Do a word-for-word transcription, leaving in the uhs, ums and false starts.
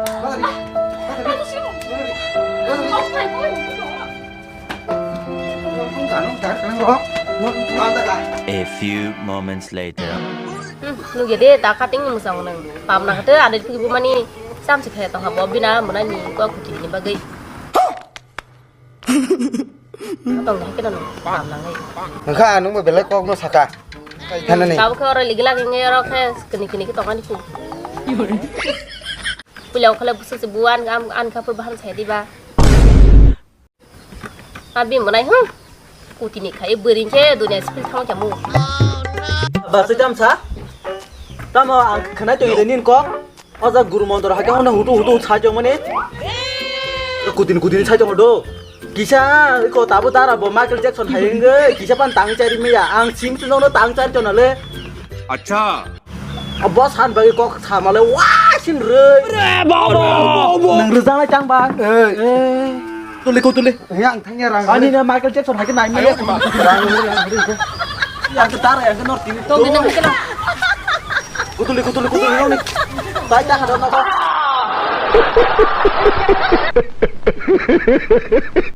A few moments later. Hmm, nugya de, ta cutting ni mwsang nang. Pam na kate, ade phi bu mani, sam se khe tong ha bo bina, mona ni ko kuti ni bagwi. Tong hai khe nang, pam nang hai. Nangkha, nung bo belai kok no saka. Thanani. Tabo khe oro ligila khe nge oro khe, kini kini khe tong ani ku. Puila o khe le busuk se buan, an, an kha pur bahan sai di ba. Abi mwnai, hmm. Kutini khai bwrwi khe dunia sipil thang khe mu. Ba se jam sa? Tamo ang khnai to ide nin ko. Oja guru montor hakhe hona hutu hutu sai jong mani. Kutini kutini sai jong do. Kisa ko tabo dara bo Michael Jackson hai nge kisa pan tang chari meya ang sim tu no tang chari jona le. Acha. Abo san bagwi kok samale wa sin rwi. Re babo. Nang rwjaknai chang ba? Ei. Eh. Tuli ko tuli. He ang thangya rang. Ani na Michael Jackson hai ke nai male. Rang rang rang. Yang ke tara yang ke nor tini. Tong gini mungkin. Kutuli kutuli kutuli noni. Tai ta hada na.